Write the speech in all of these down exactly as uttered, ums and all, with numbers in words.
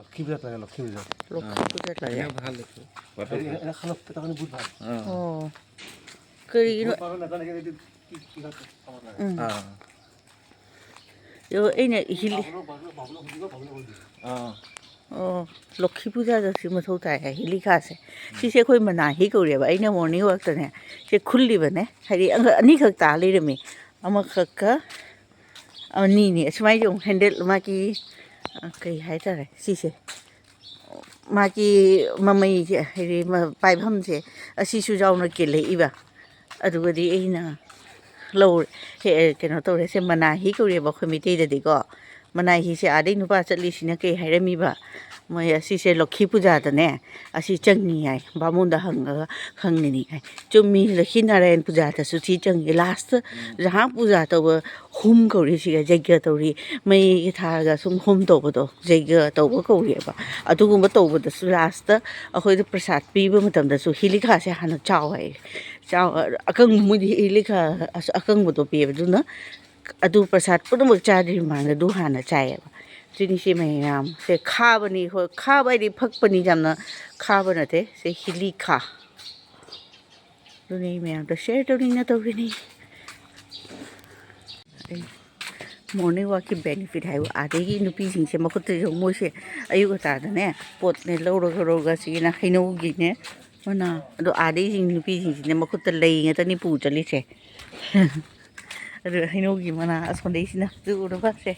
লক্ষ্মী পূজা লাগে, লক্ষ্মী পূজা। লক্ষ্মী পূজা লাগে। এনে ভাল দেখো। এনে, এনে খালে পেটৰ কাৰণে বহুত ভাল। অ। অ। কৰিলো। বহুত ভাল নাজানে কিন্তু কি, কি, কি খালে খাব লাগে। উম। অ। ꯑꯗꯣ ꯑꯩꯅ ꯍꯤꯂꯤ-, ꯕꯥꯕꯨꯂꯣ, ꯕꯥꯕꯨꯂꯣ, ꯕꯥꯕꯨꯂꯣ ꯍꯧꯖꯤꯛꯀꯣ ꯕꯥꯕꯨꯂꯣ ꯑꯣꯏꯗꯣꯏꯅꯦ꯫ ꯑꯥ꯫ ꯑꯣ, ꯂꯣꯛꯈꯤ ꯄꯨꯖꯥꯗꯁꯨ ꯃꯊꯧ ꯇꯥꯏ ꯍꯥꯏ, ꯍꯤꯂꯤꯈꯥꯁꯦ꯫ ꯁꯤꯁꯦ ꯑꯩꯈꯣꯏ ꯃꯅꯥꯍꯤ ꯀꯧꯔꯦꯕ꯫ ꯑꯩꯅ morning walkꯇꯅꯦ ꯁꯦ ꯈꯨꯜꯂꯤꯕꯅꯦ, ꯍꯥꯏꯗꯤ ꯑꯅꯤꯈꯛ ꯇꯥ ꯂꯩꯔꯝꯃꯤ꯫ ꯑꯃꯈꯛꯀ ꯑꯅꯤꯅꯤ꯫ ꯑꯁꯨꯃꯥꯏꯅ ꯌꯦꯡꯉꯨ, handle ꯃꯥꯒꯤ, ꯑ, ꯀꯩ ꯍꯥꯏꯇꯥꯔꯦ ꯁꯤꯁꯦ, ꯃꯥꯒꯤ ꯃꯃꯩꯁꯦ, ꯍꯥꯏꯗꯤ ꯃ-, ꯄꯥꯏꯐꯝꯁꯦ, ꯑꯁꯤꯁꯨ ꯌꯥꯎꯅ ꯀꯦꯜꯂꯛꯏꯕ꯫ ꯑꯗꯨꯒꯗꯤ ꯑꯩꯅ ꯂꯧꯔꯦ, ꯍꯦ-, ꯀꯩꯅꯣ ꯇꯧꯔꯦ꯫ ꯁꯦ ꯃꯅꯥꯍꯤ ꯀꯧꯔꯦꯕ ꯑꯩꯈꯣꯏ ꯃꯩꯇꯩꯗꯗꯤꯀꯣ꯫ ꯃꯅꯥꯍꯤꯁꯦ ꯑꯥꯗꯩ ꯅꯨꯄꯥ ꯆꯠꯂꯤꯁꯤꯅ ꯀꯩ ꯍꯥꯏꯔꯝꯃꯤꯕ? ꯃꯣꯏ ꯑꯁꯤꯁꯦ ꯂꯣꯛꯈꯤ ꯄꯨꯖꯥꯗꯅꯦ, ꯑꯁꯤ ꯆꯪꯉꯤ ꯍꯥꯏ꯫ ꯕꯥꯃꯣꯟꯗ ꯍꯪꯉꯒ ꯈꯪꯉꯤꯅꯤ ꯍꯥꯏ꯫ ꯆꯨꯝꯃꯤ, ꯂꯛꯈꯤ ꯅꯥꯔꯥꯌꯟ ꯄꯨꯖꯥꯗꯁꯨ ꯁꯤ ꯆꯪꯉꯤ꯫ Last ꯎꯝ꯫ ꯖꯍꯥꯟ ꯄꯨꯖꯥ ꯇꯧꯕ ꯍꯣꯝ ꯀꯧꯔꯤ ꯁꯤꯒ, ꯌꯩꯒ ꯇꯧꯔꯤ, ꯃꯩ ꯊꯥꯔꯒ ꯁꯨꯝ ꯍꯣꯝ ꯇꯧꯕꯗꯣ ꯌꯩꯒ ꯇꯧꯕ ꯀꯧꯔꯤꯑꯕ꯫ ꯑꯗꯨꯒꯨꯝꯕ ꯇꯧꯕꯗꯁꯨ lastꯇ ꯑꯩꯈꯣꯏꯗ ꯄ꯭ꯔꯁꯥꯗ ꯄꯤꯕ ꯃꯇꯝꯗꯁꯨ ꯍꯤꯂꯤꯈꯥꯁꯦ ꯍꯥꯟꯅ ꯆꯥꯎ ꯍꯥꯏ꯫ ꯆꯥꯎ, ꯑꯀꯪꯕ, ꯃꯣꯏꯗꯤ ꯍꯤꯂꯤꯈꯥ ꯑꯁ-, ꯑꯀꯪꯕꯗꯣ ꯄꯤꯑꯕ꯫ ꯑꯗꯨꯅ ꯑꯗꯨ ꯄ꯭ꯔꯁꯥꯗ ꯄꯨꯝꯅꯃꯛ ꯆꯥꯗ꯭ꯔꯤ ꯃꯃꯥꯡꯗ ꯑꯗꯨ ꯍꯥꯟꯅ ꯆꯥꯏꯌꯦꯕ꯫ ꯑꯗꯨꯅꯤ ꯁꯤ ꯃꯌꯥꯝ꯫ ꯁꯦ ꯈꯥꯕꯅꯤ, ꯍꯣꯏ, ꯈꯥꯕ ꯍꯥꯏꯗꯤ ꯐꯛꯄꯅꯤ, ꯌꯥꯝꯅ ꯈꯥꯕ ꯅꯠꯇꯦ꯫ ꯁꯦ ꯍꯤꯂꯤꯈꯥ꯫ ꯑꯗꯨꯅꯦ ꯑꯩ ꯃꯌꯥꯝꯗ share ꯇꯧꯅꯤꯡꯅ ꯇꯧꯔꯤꯅꯤ꯫ ꯑꯩ morning walkꯀꯤ benefit ꯍꯥꯏꯕꯨ ꯑꯥꯗꯒꯤ ꯅꯨꯄꯤꯁꯤꯡꯁꯦ ꯃꯈꯨꯠꯇ ꯌꯦꯡꯉꯨ, ꯃꯣꯏꯁꯦ ꯑꯌꯨꯛ ꯉꯟꯇꯥꯗꯅꯦ ꯄꯣꯠꯅꯦ ꯂꯧꯔꯒ, ꯂꯧꯔꯒ ꯁꯤꯒꯤꯅ ꯍꯩꯅꯧꯒꯤꯅꯦ ꯃꯅꯥ꯫ ꯑꯗꯣ ꯑꯥꯗꯩꯁꯤꯡ ꯅꯨꯄꯤꯁꯤꯡꯁꯤꯅꯦ ꯃꯈꯨꯠꯇ ꯂꯩ ꯉꯥꯛꯇꯅꯤ ꯄꯨ ꯆꯠꯂꯤꯁꯦ꯫ ꯑꯗꯨꯒ ꯍꯩꯅꯧꯒꯤ ꯃꯅꯥ ꯑꯁꯣꯝꯗꯩꯁꯤꯅ ꯆꯨꯔꯕꯁꯦ꯫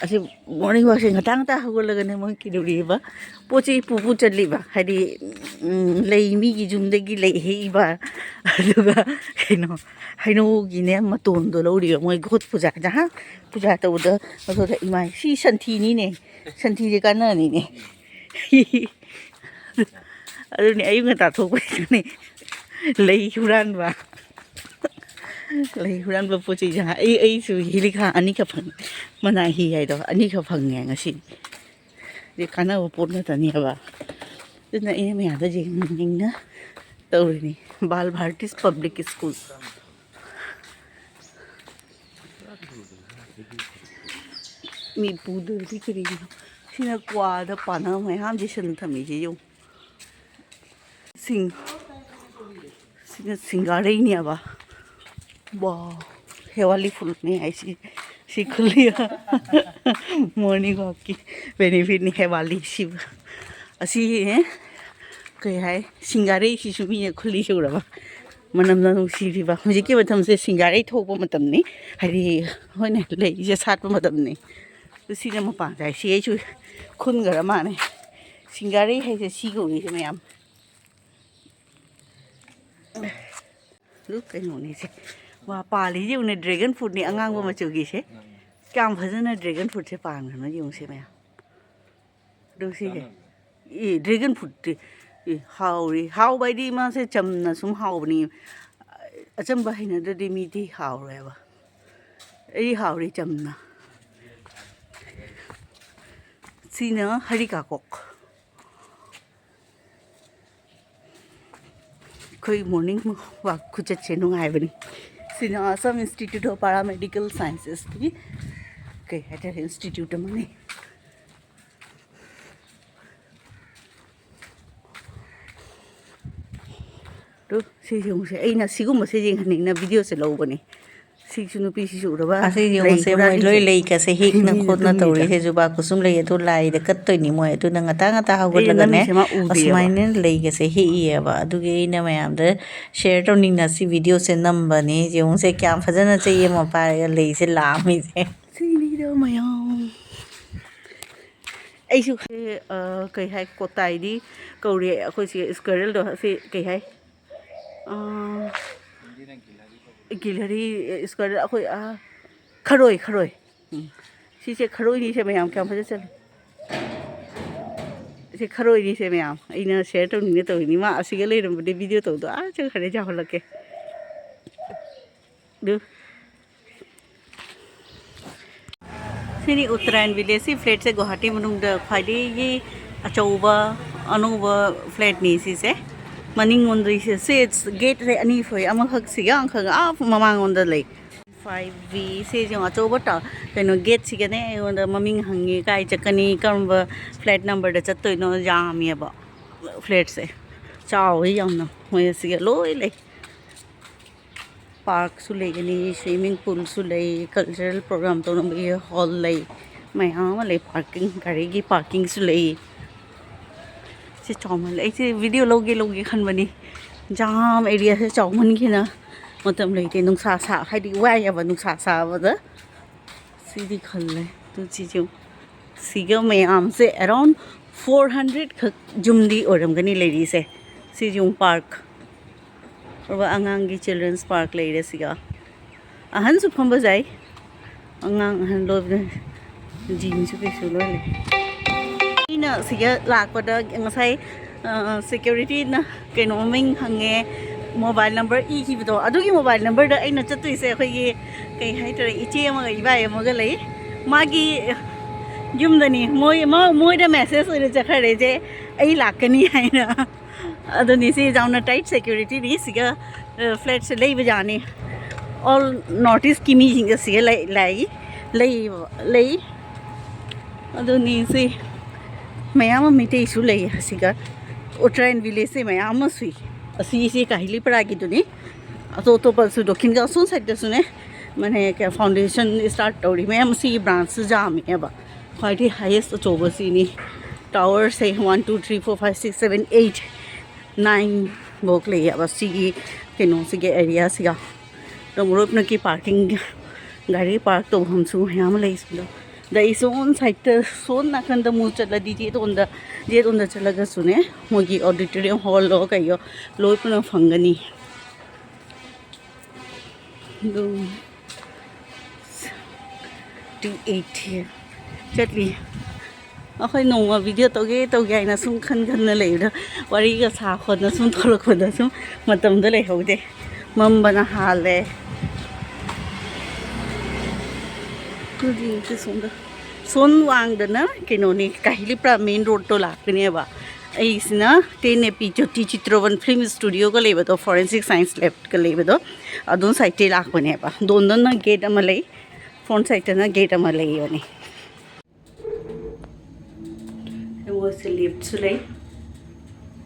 ꯑꯁꯤ morning walkꯁꯦ ꯉꯟꯇꯥ ꯉꯟꯇꯥ ꯍꯧꯒꯠꯂꯒꯅꯦ ꯃꯣꯏ ꯀꯩꯗꯧꯔꯤꯕ? ꯄꯣꯠ ꯆꯩ ꯄꯨ ꯄꯨ ꯆꯠꯂꯤꯕ꯫ ꯍꯥꯏꯗꯤ, ꯎꯝ, ꯂꯩ ꯃꯤꯒꯤ ꯌꯨꯝꯗꯒꯤ ꯂꯩ ꯍꯦꯛꯏꯕ꯫ ꯑꯗꯨꯒ ꯀꯩꯅꯣ, ꯍꯩꯅꯧꯒꯤꯅꯦ ꯃꯇꯣꯟꯗꯣ ꯂꯧꯔꯤꯕ꯫ ꯃꯣꯏ ꯒꯣꯠ ꯄꯨꯖꯥ, ꯖꯍꯥꯟ ꯄꯨꯖꯥ ꯇꯧꯕꯗ ꯃꯇꯣꯟꯗ, ꯏꯃꯥꯏ, ꯁꯤ ꯁꯟꯊꯤꯅꯤꯅꯦ꯫ ꯁꯟꯊꯤꯁꯦ ꯀꯥꯟꯅꯅꯤꯅꯦ꯫ ꯑꯗꯨꯅꯤ ꯑꯌꯨꯛ ꯉꯟꯇꯥ ꯊꯣꯛꯄꯁꯤꯅꯤ ꯂꯩ ꯍꯨꯔꯥꯟꯕ꯫ ꯂꯩ ꯍꯨꯔꯥꯟꯕ ꯄꯣꯠ ꯆꯩꯁꯦ꯫ ꯑꯩ, ꯑꯩꯁꯨ ꯍꯤꯂꯤꯈꯥ ꯑꯅꯤꯈꯛ ꯐꯪꯉꯦ꯫ ꯃꯅꯥ ꯍꯤ ꯍꯥꯏꯗꯣ ꯑꯅꯤꯈꯛ ꯐꯪꯉꯦ ꯉꯁꯤ꯫ ꯁꯤ ꯀꯥꯟꯅꯕ ꯄꯣꯠ ꯉꯥꯛꯇꯅꯦꯕ꯫ ꯑꯗꯨꯅ ꯑꯩꯅ ꯃꯌꯥꯝꯗ ꯌꯦꯡꯅꯤꯡꯅ ꯇꯧꯔꯤꯅꯤ꯫ ꯕꯥꯜ ꯚꯥꯔꯇꯤꯁ ꯄꯕ꯭ꯂꯤꯛ ꯁ꯭ꯀꯨꯜ꯫ ꯃꯤ ꯄꯨꯗ꯭ꯔꯗꯤ ꯀꯔꯤꯒꯤꯅꯣ? ꯁꯤꯅ ꯀ꯭ꯋꯥꯗ ꯄꯥꯟꯅ ꯃꯌꯥꯝ ꯌꯦꯁꯟ ꯊꯝꯃꯤꯁꯦ ꯌꯦꯡꯉꯨ꯫ ꯁꯤꯡ-, ꯁꯤꯅ ꯁꯤꯡꯒꯥꯔꯩꯅꯦꯕ꯫ ꯋꯥꯎ, ꯍꯦꯋꯥꯂꯤ ꯐꯨꯜꯅꯦ ꯍꯥꯏꯁꯤ꯫ ꯁꯤ ꯈꯨꯜꯂꯤ꯫ ꯃꯣꯔꯅꯤꯡ ꯋꯥꯛꯀꯤ ꯕꯦꯅꯤꯐꯤꯠꯅꯤ ꯍꯦꯋꯥꯂꯤ ꯁꯤꯕ꯫ ꯑꯁꯤ ꯀꯩ ꯍꯥꯏ, ꯁꯤꯡꯒꯥꯔꯩꯁꯤꯁꯨ ꯃꯤꯅ ꯈꯨꯜꯂꯤꯁꯦ ꯎꯔꯕ? ꯃꯅꯝꯅ ꯅꯨꯡꯁꯤꯔꯤꯕ꯫ ꯍꯧꯖꯤꯛꯀꯤ ꯃꯇꯝꯁꯦ ꯁꯤꯡꯒꯥꯔꯩ ꯊꯣꯛꯄ ꯃꯇꯝꯅꯤ꯫ ꯍꯥꯏꯗꯤ, ꯍꯣꯏꯅꯦ, ꯂꯩꯁꯦ ꯁꯥꯠꯄ ꯃꯇꯝꯅꯤ꯫ ꯑꯗꯨ ꯁꯤꯅ ꯃꯄꯥꯟ ꯁꯥꯏ꯫ ꯁꯤ ꯑꯩꯁꯨ ꯈꯨꯟꯈ꯭ꯔ ꯃꯥꯜꯂꯦ꯫ ꯁꯤꯡꯒꯥꯔꯩ ꯍꯥꯏꯁꯦ ꯁꯤ ꯀꯧꯏꯁꯦ ꯃꯌꯥꯝ꯫ ꯑꯗꯨ ꯀꯩꯅꯣꯅꯤꯁꯦ꯫ ꯋꯥ, ꯄꯥꯜꯂꯤꯁꯦ ꯌꯦꯡꯉꯨꯅꯦ, ꯗ꯭ꯔꯦꯒꯟ ꯐ꯭ꯔꯨꯠꯅꯤ ꯑꯉꯥꯡꯕ ꯃꯆꯨꯒꯤꯁꯦ꯫ ꯀꯌꯥꯝ ꯐꯖꯅ ꯗ꯭ꯔꯦꯒꯟ ꯐ꯭ꯔꯨꯠꯁꯦ ꯄꯥꯟꯈ꯭ꯔꯅꯣ ꯌꯦꯡꯉꯨꯁꯦ ꯃꯌꯥꯝ꯫ ꯑꯗꯨ ꯁꯤꯁꯦ꯫ ꯑꯦ, ꯗ꯭ꯔꯦꯒꯟ ꯐ꯭ꯔꯨꯠꯇꯤ꯫ ꯑꯦ, ꯍꯥꯎꯔꯤ꯫ ꯍꯥꯎꯕ ꯍꯥꯏꯗꯤ ꯃꯥꯁꯦ ꯆꯝꯅ ꯁꯨꯝ ꯍꯥꯎꯕꯅꯤ꯫ ꯑꯆꯝꯕ ꯍꯩꯅꯗ꯭ꯔꯗꯤ ꯃꯤꯗꯤ ꯍꯥꯎꯔꯣꯏꯕ꯫ ꯑꯩ ꯍꯥꯎꯔꯤ ꯆꯝꯅ꯫ ꯁꯤꯅ ꯍꯔꯤꯀꯥꯀꯣꯛ꯫ ꯑꯩꯈꯣꯏ ꯃꯣꯔꯅꯤꯡ ꯋꯥꯛ ꯈꯨꯆꯠꯁꯦ ꯅꯨꯡꯉꯥꯏꯕꯅꯤ꯫ ꯁꯤꯅ Assam Institute of Paramedical Sciences ꯀꯤ ꯀꯩ ꯍꯥꯏꯇꯥꯔꯦ, ꯏꯟꯁꯇꯤꯇ꯭ꯌꯨꯠ ꯑꯃꯅꯤ꯫ ꯑꯗꯨ ꯁꯤ ꯌꯦꯡꯉꯨꯁꯦ, ꯑꯩꯅ ꯁꯤꯒꯨꯝꯕꯁꯦ ꯌꯦꯡꯍꯟꯅꯤꯡꯅ ꯚꯤꯗꯤꯑꯣꯁꯦ ꯂꯧꯕꯅꯦ꯫ ꯁꯤꯁꯨ ꯅꯨꯄꯤꯁꯤꯁꯨ ꯎꯔꯕ? ꯑꯁꯤ ꯂꯩ ꯌꯦꯡꯉꯨꯁꯦ, ꯃꯣꯏ ꯂꯣꯏ ꯍꯨꯔꯥꯟꯂꯤꯁꯦ꯫ ꯂꯩꯒꯁꯦ ꯍꯦꯛꯅ ꯃꯤꯅ ꯈꯣꯠꯅ ꯇꯨꯝꯃꯤꯗ꯫ ꯇꯧꯔꯤꯁꯦ꯫ ꯖꯨꯕꯥ ꯀꯨꯁꯨꯝ ꯂꯩ ꯑꯗꯨ ꯂꯥꯏꯗ ꯀꯠꯇꯣꯏꯅꯤ ꯃꯣꯏ꯫ ꯑꯗꯨꯅ ꯉꯟꯇꯥ ꯉꯟꯇꯥ ꯑꯩꯅ ꯍꯧꯒꯠꯂꯒꯅꯦ ꯅꯝꯃꯤꯁꯦ ꯃꯥ ꯎꯗꯦꯕ꯫ ꯑꯁꯨꯃꯥꯏꯅ ꯂꯩꯒꯁꯦ ꯍꯦꯛꯏꯌꯦꯕ꯫ ꯑꯗꯨꯒꯤ ꯑꯩꯅ ꯃꯌꯥꯝꯗ ꯁꯤꯌꯔ ꯇꯧꯅꯤꯡꯅ ꯁꯤ ꯚꯤꯗꯤꯑꯣꯁꯦ ꯅꯝꯕꯅꯦ꯫ ꯌꯦꯡꯉꯨꯁꯦ ꯀꯌꯥꯝ ꯐꯖꯅ ꯆꯩ ꯑꯃ ꯄꯥꯏꯔꯒ ꯂꯩꯁꯦ ꯂꯥꯝꯃꯤꯁꯦ꯫ ꯁꯤꯅꯤꯗ ꯃꯌꯥꯝ꯫ ꯑꯩꯁꯨ, ꯑ, ꯀꯩ ꯍꯥꯏ, ꯀꯣꯇꯥꯏꯗꯤ ꯀꯧꯔꯦ ꯑꯩꯈꯣꯏꯁꯦ, ꯁ꯭ꯀ꯭ꯋꯦꯔꯦꯜꯗꯣ꯫ ꯁꯤ ꯀꯩ ꯍꯥꯏ? ꯑ, ꯒꯤꯜꯍꯔꯤ, ꯑ, ꯁ꯭ꯀ꯭ꯋꯦꯔꯦꯜ, ꯑꯩꯈꯣꯏ, ꯑ, ꯈꯔꯣꯏ, ꯈꯔꯣꯏ꯫ ꯎꯝ꯫ ꯁꯤꯁꯦ ꯈꯔꯣꯏꯅꯤꯁꯦ ꯃꯌꯥꯝ, ꯀꯌꯥꯝ ꯐꯖ ꯆꯜꯂꯤ꯫ ꯁꯤ ꯈꯔꯣꯏꯅꯤꯁꯦ ꯃꯌꯥꯝ꯫ ꯑꯩꯅ ꯁꯤꯌꯔ ꯇꯧꯅꯤꯡꯉꯦ ꯇꯧꯔꯤꯅꯤ꯫ ꯃꯥ ꯑꯁꯤꯒ ꯂꯩꯔꯝꯕꯗꯤ ꯚꯤꯗꯤꯑꯣ ꯇꯧꯗꯣ ꯑꯥ ꯆꯠꯈ꯭ꯔꯦ, ꯆꯥꯎꯍꯜꯂꯛꯀꯦ꯫ ꯑꯗꯨ ꯁꯤꯅꯤ ꯎꯠꯇꯔꯥꯌꯟ ꯚꯤꯂꯦꯖ꯫ ꯁꯤ ꯐ꯭ꯂꯦꯠꯁꯦ ꯒꯨꯋꯥꯍꯥꯇꯤ ꯃꯅꯨꯡꯗ ꯈ꯭ꯋꯥꯏꯗꯒꯤ ꯑꯆꯧꯕ ꯑꯅꯧꯕ ꯐ꯭ꯂꯦꯠꯅꯤ ꯁꯤꯁꯦ꯫ ꯃꯅꯤꯡꯂꯣꯝꯗ ꯁꯤ, ꯁꯤ ꯒꯦꯠꯁꯦ ꯑꯅꯤ ꯊꯣꯛꯑꯦ, ꯑꯃꯈꯛ ꯁꯤꯒ ꯑꯃꯈꯛ ꯑꯥ ꯃꯃꯥꯡꯂꯣꯝꯗ ꯂꯩ꯫ Five B. ꯁꯤꯁꯦ ꯌꯦꯡꯉꯣ, ꯑꯆꯧꯕ ꯇ-, ꯀꯩꯅꯣ, ꯒꯦꯠꯁꯤꯒꯅꯦ ꯑꯩꯉꯣꯟꯗ ꯃꯃꯤꯡ ꯍꯪꯉꯤ, ꯀꯥꯏ ꯆꯠꯀꯅꯤ, ꯀꯔꯝꯕ ꯐ꯭ꯂꯦꯠ ꯅꯝꯕꯔꯗ ꯆꯠꯇꯣꯏꯅꯣ, ꯌꯥꯝꯃꯦꯕ ꯐ꯭ꯂꯦꯠꯁꯦ꯫ ꯆꯥꯎꯋꯤ ꯌꯥꯝꯅ꯫ ꯃꯣꯏ ꯑꯁꯤꯒ ꯂꯣꯏ ꯂꯩ꯫ ꯄꯥꯔꯛꯁꯨ ꯂꯩꯒꯅꯤ, ꯁ꯭ꯋꯤꯃꯤꯡ ꯄꯨꯜꯁꯨ ꯂꯩ, ꯀꯜꯆꯔꯦꯜ ꯄ꯭ꯔꯣꯒ꯭ꯔꯥꯝ ꯇꯧꯅꯕꯒꯤ ꯍꯣꯜ ꯂꯩ, ꯃꯌꯥꯝ ꯑꯃ ꯂꯩ, ꯄꯥꯔꯀꯤꯡ, ꯒꯥꯔꯤꯒꯤ ꯄꯥꯔꯀꯤꯡꯁꯨ ꯂꯩ꯫ ꯁꯤ ꯆꯥꯎꯃꯜꯂꯦ꯫ ꯑꯩꯁꯦ ꯚꯤꯗꯤꯑꯣ ꯂꯧꯒꯦ ꯂꯧꯒꯦ ꯈꯟꯕꯅꯤ, ꯖꯥꯝ ꯑꯦꯔꯤꯌꯥꯁꯦ ꯆꯥꯎꯃꯟꯈꯤꯅ ꯃꯇꯝ ꯂꯩꯇꯦ꯫ ꯅꯨꯡꯁꯥ ꯁꯥ-, ꯍꯥꯏꯗꯤ ꯋꯥꯏꯌꯦꯕ ꯅꯨꯡꯁꯥ ꯁꯥꯕꯗ꯫ ꯁꯤꯗꯤ ꯈꯜꯂꯦ꯫ ꯑꯗꯨ ꯁꯤꯁꯨ, ꯁꯤꯒ ꯃꯌꯥꯝꯁꯦ ꯑꯦꯔꯥꯎꯟ ꯐꯣꯔ ꯍꯟꯗ꯭ꯔꯦꯠ ꯈꯛ ꯌꯨꯝꯗꯤ ꯑꯣꯏꯔꯝꯒꯅꯤ ꯂꯩꯔꯤꯁꯦ꯫ ꯁꯤꯁꯨ ꯄꯥꯔꯛ꯫ ꯑꯗꯨꯒ ꯑꯉꯥꯡꯒꯤ ꯆꯤꯜꯗ꯭ꯔꯦꯟꯁ ꯄꯥꯔꯛ ꯂꯩꯔꯦ ꯁꯤꯒ꯫ ꯑꯍꯟꯁꯨ ꯐꯝꯕ ꯌꯥꯏ꯫ ꯑꯉꯥꯡ ꯑꯍꯟ ꯂꯣꯏꯅ, ꯖꯤꯝꯁꯨ ꯀꯩꯁꯨ ꯂꯣꯏ ꯂꯩ꯫ ꯑꯩꯅ ꯁꯤꯒ ꯂꯥꯛꯄꯗ ꯉꯁꯥꯏ, ꯑ, ꯁꯦꯀ꯭ꯌꯨꯔꯤꯇꯤꯅ ꯀꯩꯅꯣ ꯃꯃꯤꯡ ꯍꯪꯉꯦ, ꯃꯣꯕꯥꯏꯜ ꯅꯝꯕꯔ ꯏꯈꯤꯕꯗꯣ, ꯑꯗꯨꯒꯤ ꯃꯣꯕꯥꯏꯜ ꯅꯝꯕꯔꯗ ꯑꯩꯅ ꯆꯠꯇꯣꯏꯁꯦ ꯑꯩꯈꯣꯏꯒꯤ, ꯀꯩ ꯍꯥꯏꯇꯥꯔꯦ, ꯏꯆꯦ ꯑꯃꯒ ꯏꯕꯥꯏ ꯑꯃꯒ ꯂꯩ꯫ ꯃꯥꯒꯤ ꯌꯨꯝꯗꯅꯤ꯫ ꯃꯣꯏ, ꯃꯥ-, ꯃꯣꯏꯗ ꯃꯦꯁꯦꯖ ꯑꯣꯏꯅ ꯆꯠꯈ꯭ꯔꯦ, "ꯏꯆꯦ, ꯑꯩ ꯂꯥꯛꯀꯅꯤ" ꯍꯥꯏꯅ꯫ ꯑꯗꯨꯅꯤ, ꯁꯤ ꯌꯥꯝꯅ ꯇꯥꯏꯠ ꯁꯦꯀ꯭ꯌꯨꯔꯤꯇꯤꯅꯤ꯫ ꯁꯤꯒ, ꯑ, ꯐ꯭ꯂꯦꯠꯁꯦ ꯂꯩꯕ ꯌꯥꯅꯤ꯫ ꯑꯣꯜ ꯅꯣꯔꯠ ꯏꯁꯀꯤ ꯃꯤꯁꯤꯡꯁꯦ ꯁꯤꯒ ꯂꯩ, ꯂꯩ, ꯂꯩ, ꯂꯩ꯫ ꯑꯗꯨꯅꯤ, ꯁꯤ ꯃꯌꯥꯝ ꯑꯃ ꯃꯩꯇꯩꯁꯨ ꯂꯩ꯫ ꯑꯁꯤꯒ ꯎꯇ꯭ꯔꯥꯏꯟ ꯚꯤꯂꯦꯖꯁꯦ ꯃꯌꯥꯝ ꯑꯃ ꯁꯨꯏ꯫ ꯑꯁꯤꯁꯦ ꯀꯥꯍꯤꯂꯤꯄꯔꯥꯒꯤꯗꯨꯅꯤ꯫ ꯑꯇꯣꯞ ꯑꯇꯣꯞꯄꯁꯨ ꯗꯣꯀꯤꯟꯒ ꯑꯁꯣꯝ ꯁꯥꯏꯗꯇꯁꯨꯅꯦ꯫ ꯃꯅꯦ, ꯀꯌꯥ ꯐꯥꯎꯟꯗꯦꯁꯟ ꯁ꯭ꯇꯥꯔꯠ ꯇꯧꯔꯤ꯫ ꯃꯌꯥꯝ ꯁꯤꯒꯤ ꯕ꯭ꯔꯥꯟꯁꯁꯨ ꯌꯥꯝꯃꯦꯕ꯫ ꯈ꯭ꯋꯥꯏꯗꯒꯤ ꯍꯥꯏꯌꯦꯁ ꯑꯆꯧꯕꯁꯤꯅꯤ꯫ ꯇꯥꯋꯔꯁꯦ one, two, three, four, five, six, seven, eight, nine ꯐꯥꯎ ꯂꯩꯌꯦꯕ ꯁꯤꯒꯤ ꯀꯩꯅꯣꯁꯤꯒꯤ ꯑꯦꯔꯤꯌꯥꯁꯤꯒ꯫ ꯑꯗꯣ ꯃꯔꯨꯞꯅꯀꯤ ꯄꯥꯔꯀꯤꯡ, ꯒꯥꯔꯤ ꯄꯥꯔꯛ ꯇꯧꯐꯝꯁꯨ ꯃꯌꯥꯝ ꯑꯃ ꯂꯩ ꯁꯤꯗ꯫ ꯑꯗ ꯑꯩ ꯁꯣꯝ ꯁꯥꯏꯗꯇ, ꯁꯣꯝ ꯅꯥꯀꯟꯗ ꯑꯃꯨꯛ ꯆꯠꯂꯗꯤ, ꯖꯦꯠ ꯑꯣꯟꯗ, ꯖꯦꯠ ꯑꯣꯟꯗ ꯆꯠꯂꯒꯁꯨꯅꯦ, ꯃꯣꯏꯒꯤ ꯑꯣꯗꯤꯇꯣꯔꯤꯌꯝ ꯍꯣꯜꯂꯣ ꯀꯩꯌꯣ ꯂꯣꯏ ꯄꯨꯟꯅ ꯐꯪꯒꯅꯤ꯫ ꯑꯗꯨꯝ ꯇꯨ ꯑꯩꯠꯇꯤ ꯆꯠꯂꯤ꯫ ꯑꯩꯈꯣꯏ ꯅꯣꯡꯃ ꯚꯤꯗꯤꯑꯣ ꯇꯧꯒꯦ ꯇꯧꯒꯦ ꯍꯥꯏꯅ ꯁꯨꯝ ꯈꯟ ꯈꯟꯅ ꯂꯩꯕꯗ, ꯋꯥꯔꯤꯒ ꯁꯥ ꯈꯣꯠꯅ ꯁꯨꯝ ꯊꯣꯛꯂꯛꯄꯗ ꯁꯨꯝ ꯃꯇꯝꯗꯣ ꯂꯩꯍꯧꯗꯦ꯫ ꯃꯝꯕꯅ ꯍꯥꯜꯂꯦ꯫ ꯑꯗꯨꯗꯤ ꯁꯤ ꯁꯣꯝꯗ, ꯁꯣꯝ ꯋꯥꯡꯗꯅ ꯀꯩꯅꯣꯅꯤ, ꯀꯥꯍꯤꯂꯤꯄ꯭ꯔꯥ ꯃꯦꯟ ꯔꯣꯗꯇꯣ ꯂꯥꯛꯇꯣꯏꯅꯦꯕ꯫ ꯑꯩꯁꯤꯅ ꯇꯦꯟ ꯑꯦ ꯄꯤ ꯖꯣꯇꯤ ꯆꯤꯇ꯭ꯔꯣꯕꯟ ꯐꯤꯂꯝ ꯁ꯭ꯇꯨꯗꯤꯑꯣꯒ ꯂꯩꯕꯗꯣ, ꯐꯣꯔꯦꯟꯁꯤꯛ ꯁꯥꯏꯟꯁ ꯂꯦꯕꯀ ꯂꯩꯕꯗꯣ, ꯑꯗꯣꯝ ꯁꯥꯏꯠꯇꯩ ꯂꯥꯛꯄꯅꯦꯕ꯫ ꯗꯣꯟꯗꯣꯟꯅ ꯒꯦꯠ ꯑꯃ ꯂꯩ, ꯐ꯭ꯔꯣꯟ ꯁꯥꯏꯠꯇꯅ ꯒꯦꯠ ꯑꯃ ꯂꯩꯕꯅꯦ꯫ ꯃꯣꯏꯁꯦ ꯂꯤꯐꯁꯨ ꯂꯩ,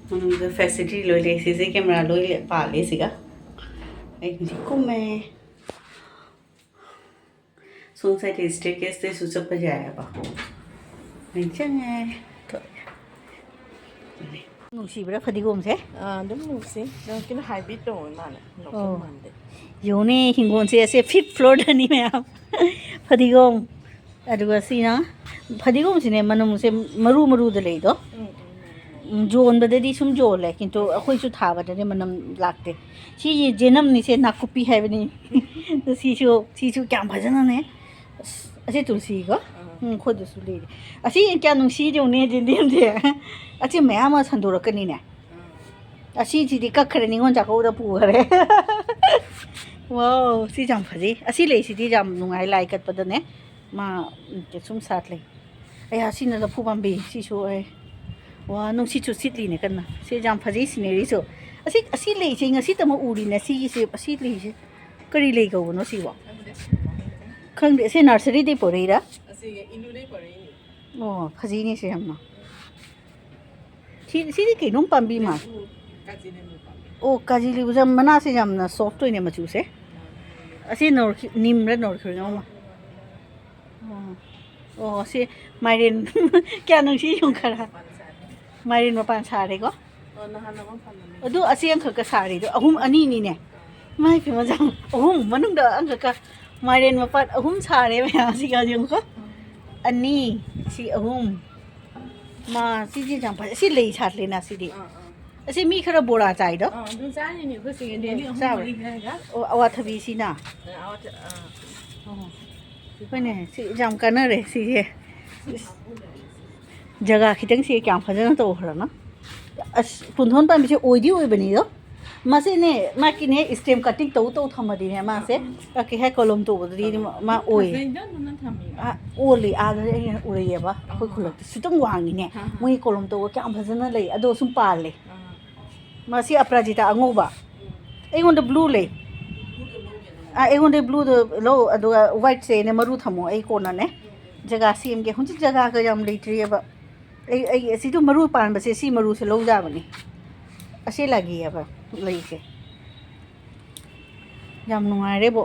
ꯃꯅꯨꯡꯗ ꯐꯦꯁꯤꯂꯤꯇꯤ ꯂꯣꯏ ꯂꯩ꯫ ꯁꯤꯁꯦ ꯀꯦꯃꯦꯔꯥ ꯂꯣꯏ ꯄꯥꯜꯂꯦ ꯁꯤꯒ꯫ ꯑꯩ ꯍꯧꯖꯤꯛ ꯀꯨꯝꯃꯦ꯫ ꯁꯣꯝ ꯁꯥꯏꯠꯇ ꯁ꯭ꯇꯦꯔꯀꯦꯁꯇꯩꯁꯨ ꯆꯠꯄ ꯌꯥꯏꯑꯕ꯫ ꯑꯩ ꯆꯪꯉꯦ꯫ ꯅꯨꯡꯁꯤꯕ꯭ꯔꯥ ꯐꯗꯤꯒꯣꯝꯁꯦ? ꯑꯥ, ꯑꯗꯨꯝ ꯅꯨꯡꯁꯤ꯫ ꯅꯪ ꯀꯩꯅꯣ ꯍꯥꯏꯕ꯭ꯔꯤꯠ ꯇꯧꯕ ꯃꯥꯜꯂꯦ꯫ ꯂꯣꯀꯦꯜ ꯑꯣ꯫ ꯃꯥꯟꯗꯦ꯫ ꯌꯦꯡꯉꯨꯅꯦ, ꯍꯤꯡꯒꯣꯜꯁꯦ ꯑꯁꯦ ꯐꯤꯐ ꯐ꯭ꯂꯣꯔꯗꯅꯤ ꯃꯌꯥꯝ꯫ ꯐꯗꯤꯒꯣꯝ꯫ ꯑꯗꯨꯒ ꯁꯤꯅ ꯐꯗꯤꯒꯣꯝꯁꯤꯅꯦ, ꯃꯅꯝꯁꯦ ꯃꯔꯨ ꯃꯔꯨꯗ ꯂꯩꯗꯣ꯫ ꯎꯝ, ꯎꯝ, ꯎꯝ, ꯎꯝ꯫ ꯎꯝ, ꯌꯣꯟꯕꯗꯗꯤ ꯁꯨꯝ ꯌꯣꯜꯂꯦ, ꯀꯤꯟꯇꯨ ꯑꯩꯈꯣꯏꯁꯨ ꯊꯥꯕꯗꯗꯤ ꯃꯅꯝ ꯂꯥꯛꯇꯦ꯫ ꯁꯤꯒꯤ ꯖꯦꯅꯝꯅꯤꯁꯦ, ꯅꯥꯀꯨꯞꯄꯤ ꯍꯥꯏꯕꯅꯤ꯫ ꯁꯤꯁꯨ, ꯁꯤꯁꯨ ꯀꯌꯥꯝ ꯐꯖꯅꯅꯦ꯫ ꯑꯁ, ꯑꯁꯤ ꯇꯨꯜꯁꯤꯀꯣ? ꯑꯥ꯫ ꯎꯝ, ꯑꯩꯈꯣꯏꯗꯁꯨ ꯂꯩꯔꯦ꯫ ꯑꯁꯤ ꯀꯌꯥ ꯅꯨꯡꯁꯤ ꯌꯦꯡꯉꯨꯅꯦ, ꯖꯦꯟꯗꯦꯝꯁꯦ꯫ ꯑꯁꯤ ꯃꯌꯥꯝ ꯑꯃ ꯁꯟꯗꯣꯔꯛꯀꯅꯤꯅꯦ꯫ ꯑꯥ꯫ ꯑꯁꯤꯁꯤꯗꯤ ꯀꯛꯈ꯭ꯔꯦ, ꯅꯤꯉꯣꯜ ꯆꯥꯛꯀꯧꯕꯗ ꯄꯨꯈ꯭ꯔꯦ꯫ ꯋꯥꯎ, ꯁꯤ ꯌꯥꯝ ꯐꯖꯩ꯫ ꯑꯁꯤ ꯂꯩꯁꯤꯗꯤ ꯌꯥꯝ ꯅꯨꯡꯉꯥꯏ ꯂꯥꯏ ꯀꯠꯄꯗꯅꯦ꯫ ꯃꯥ, ꯎꯝ, ꯁꯨꯝ ꯁꯥꯠꯂꯤ꯫ ꯑꯌꯥ, ꯁꯤꯅ ꯂꯐꯨ ꯄꯥꯝꯕꯤ, ꯁꯤꯁꯨ ꯑꯩ꯫ ꯋꯥ, ꯅꯨꯡꯁꯤꯠꯁꯨ ꯁꯤꯠꯂꯤꯅꯦ ꯀꯟꯅ꯫ ꯁꯤ ꯌꯥꯝ ꯐꯖꯩ ꯁꯤꯅꯔꯤꯁꯨ꯫ ꯑꯁꯤ, ꯑꯁꯤ ꯂꯩꯁꯦ ꯉꯁꯤꯇꯃꯛ ꯎꯔꯤꯅꯦ, ꯁꯤꯒꯤꯁꯦ, ꯑꯁꯤ ꯂꯩꯁꯦ꯫ ꯀꯔꯤ ꯂꯩ ꯀꯧꯕꯅꯣ ꯁꯤꯕꯣ? ꯈꯪꯗꯦ, ꯁꯤ ꯅꯔꯁꯔꯤꯗꯩ ꯄꯣꯔꯛꯏꯔꯥ? ꯑꯁꯤꯒꯤ ꯏꯂꯨꯗꯩ ꯄꯣꯔꯛꯏꯅꯦ꯫ ꯑꯣ, ꯐꯖꯩꯅꯦ ꯁꯤ ꯌꯥꯝꯅ꯫ ꯁꯤ, ꯁꯤꯗꯤ ꯀꯩꯅꯣꯝ ꯄꯥꯝꯕꯤ ꯃꯥꯜꯂꯦ꯫ ꯀꯥꯖꯤ ꯂꯦꯕꯨ ꯄꯥꯝꯃꯤ꯫ ꯑꯣ, ꯀꯥꯖꯤ ꯂꯦꯕꯨꯁꯦ ꯃꯅꯥꯁꯦ ꯌꯥꯝꯅ ꯁꯣꯐ ꯑꯣꯏꯅꯦ ꯃꯆꯨꯁꯦ꯫ ꯑꯁꯤ ꯅꯣꯔꯈꯤ-, ꯅꯤꯝꯔ ꯅꯣꯔꯈꯤꯜ ꯑꯃ꯫ ꯑꯣ, ꯑꯣ, ꯁꯤ ꯃꯥꯏꯔꯦꯟ꯫ ꯀꯌꯥ ꯅꯨꯡꯁꯤ ꯌꯦꯡꯉꯨ ꯈꯔ꯫ ꯃꯥꯏꯔꯦꯟ ꯃꯄꯥꯟ ꯁꯥꯔꯦꯀꯣ꯫ ꯑꯣ, ꯅꯍꯥꯟ ꯑꯃ ꯐꯪꯉꯝꯃꯦ꯫ ꯑꯗꯨ ꯑꯁꯤ ꯑꯃꯈꯛꯀ ꯁꯥꯔꯤꯗꯣ ꯑꯍꯨꯝ, ꯑꯅꯤꯅꯤꯅꯦ꯫ ꯏꯃꯥꯏ ꯄꯦꯝꯃ, ꯑꯍꯨꯝ ꯃꯅꯨꯡꯗ ꯑꯃꯈꯛꯀ꯫ ꯃꯥꯏꯔꯦꯟ ꯃꯄꯥꯟ ꯑꯍꯨꯝ ꯁꯥꯔꯦ ꯃꯌꯥꯝꯁꯤꯒ ꯌꯦꯡꯉꯨꯀꯣ꯫ ꯑꯅꯤ, ꯁꯤ ꯑꯍꯨꯝ꯫ ꯃꯥ, ꯁꯤꯁꯦ ꯌꯥꯝ ꯐꯖꯩ꯫ ꯁꯤ ꯂꯩ ꯁꯥꯠꯂꯦꯅ ꯁꯤꯗꯤ꯫ ꯑꯥ, ꯑꯥ꯫ ꯑꯁꯤ ꯃꯤ ꯈꯔ ꯕꯣꯔꯥ ꯆꯥꯏꯗꯣ꯫ ꯑꯥ, ꯑꯗꯨ ꯆꯥꯔꯤꯅꯦ ꯑꯩꯈꯣꯏ ꯆꯦꯒꯤ ꯗꯦꯂꯤ ꯑꯍꯨꯝ ꯆꯥꯕ꯭ꯔꯥ? ꯃꯔꯤ ꯈꯔꯒ꯫ ꯑꯣ, ꯑꯋꯥꯊꯕꯤꯁꯤꯅ꯫ ꯑꯥ, ꯑꯋꯥꯊ-, ꯑꯥ꯫ ꯑꯣ꯫ ꯍꯣꯏꯅꯦ, ꯁꯤ ꯌꯥꯝ ꯀꯥꯟꯅꯔꯦ ꯁꯤꯁꯦ꯫ ꯏꯁ, ꯖꯒꯥ ꯈꯤꯇꯪꯁꯦ ꯀꯌꯥꯝ ꯐꯖꯅ ꯇꯧꯈ꯭ꯔꯅꯣ꯫ ꯑꯁ, ꯄꯨꯡꯗꯣꯟ ꯄꯥꯝꯕꯤꯁꯦ ꯑꯣꯏꯗꯤ ꯑꯣꯏꯕꯅꯤꯗꯣ꯫ ꯃꯁꯤꯅꯦ ꯃꯥꯒꯤꯅꯦ ꯁ꯭ꯇꯦꯝ ꯀꯠꯇꯤꯡ ꯇꯧ ꯇꯧ ꯊꯝꯃꯗꯤꯅꯦ ꯃꯥꯁꯦ ꯀꯩ ꯍꯥꯏ ꯀꯣꯂꯣꯝ ꯇꯧꯕꯗꯗꯤ ꯃꯥ ꯑꯣꯏ꯫ ꯐꯖꯩꯗ ꯑꯗꯨꯅ ꯊꯝꯃꯤꯕ꯫ ꯑꯥ, ꯑꯣꯜꯂꯤ꯫ ꯑꯥꯗꯗꯤ ꯑꯩꯅ ꯎꯔꯩꯌꯦꯕ ꯑꯩꯈꯣꯏ ꯈꯨꯜꯂꯛꯇ ꯁꯨꯇꯝ ꯋꯥꯡꯉꯤꯅꯦ꯫ ꯑꯥ, ꯑꯥ꯫ ꯃꯣꯏꯒꯤ ꯀꯣꯂꯣꯝ ꯇꯧꯕ ꯀꯌꯥꯝ ꯐꯖꯅ ꯂꯩ ꯑꯗꯣ ꯁꯨꯝ ꯄꯥꯜꯂꯦ꯫ ꯑꯥ꯫ ꯃꯁꯤ ꯑꯄꯔꯥꯖꯤꯇꯥ ꯑꯉꯧꯕ꯫ ꯑꯩꯉꯣꯟꯗ ꯕ꯭ꯂꯨ ꯂꯩ꯫ ꯑꯥ, ꯑꯩꯉꯣꯟꯗ ꯕ꯭ꯂꯨꯗꯣ ꯂꯧ ꯑꯗꯨꯒ ꯋꯥꯏꯠꯁꯦꯅꯦ ꯃꯔꯨ ꯊꯝꯃꯣ ꯑꯩ ꯀꯣꯟꯅꯅꯦ ꯖꯒꯥ ꯁꯦꯝꯒꯦ ꯍꯧꯖꯤꯛ ꯖꯒꯥꯒ ꯌꯥꯝ ꯂꯩꯇ꯭ꯔꯤꯑꯕ꯫ ꯑꯩ ꯑꯩ ꯑꯁꯤꯗꯣ ꯃꯔꯨ ꯄꯥꯟꯕꯁꯦ ꯁꯤ ꯃꯔꯨꯁꯦ ꯂꯧ ꯌꯥꯕꯅꯤ꯫ ꯑꯁꯤ ꯂꯥꯒꯤꯑꯕ ꯂꯩꯁꯦ꯫ ꯌꯥꯝ ꯅꯨꯡꯉꯥꯏꯔꯦꯕꯣ꯫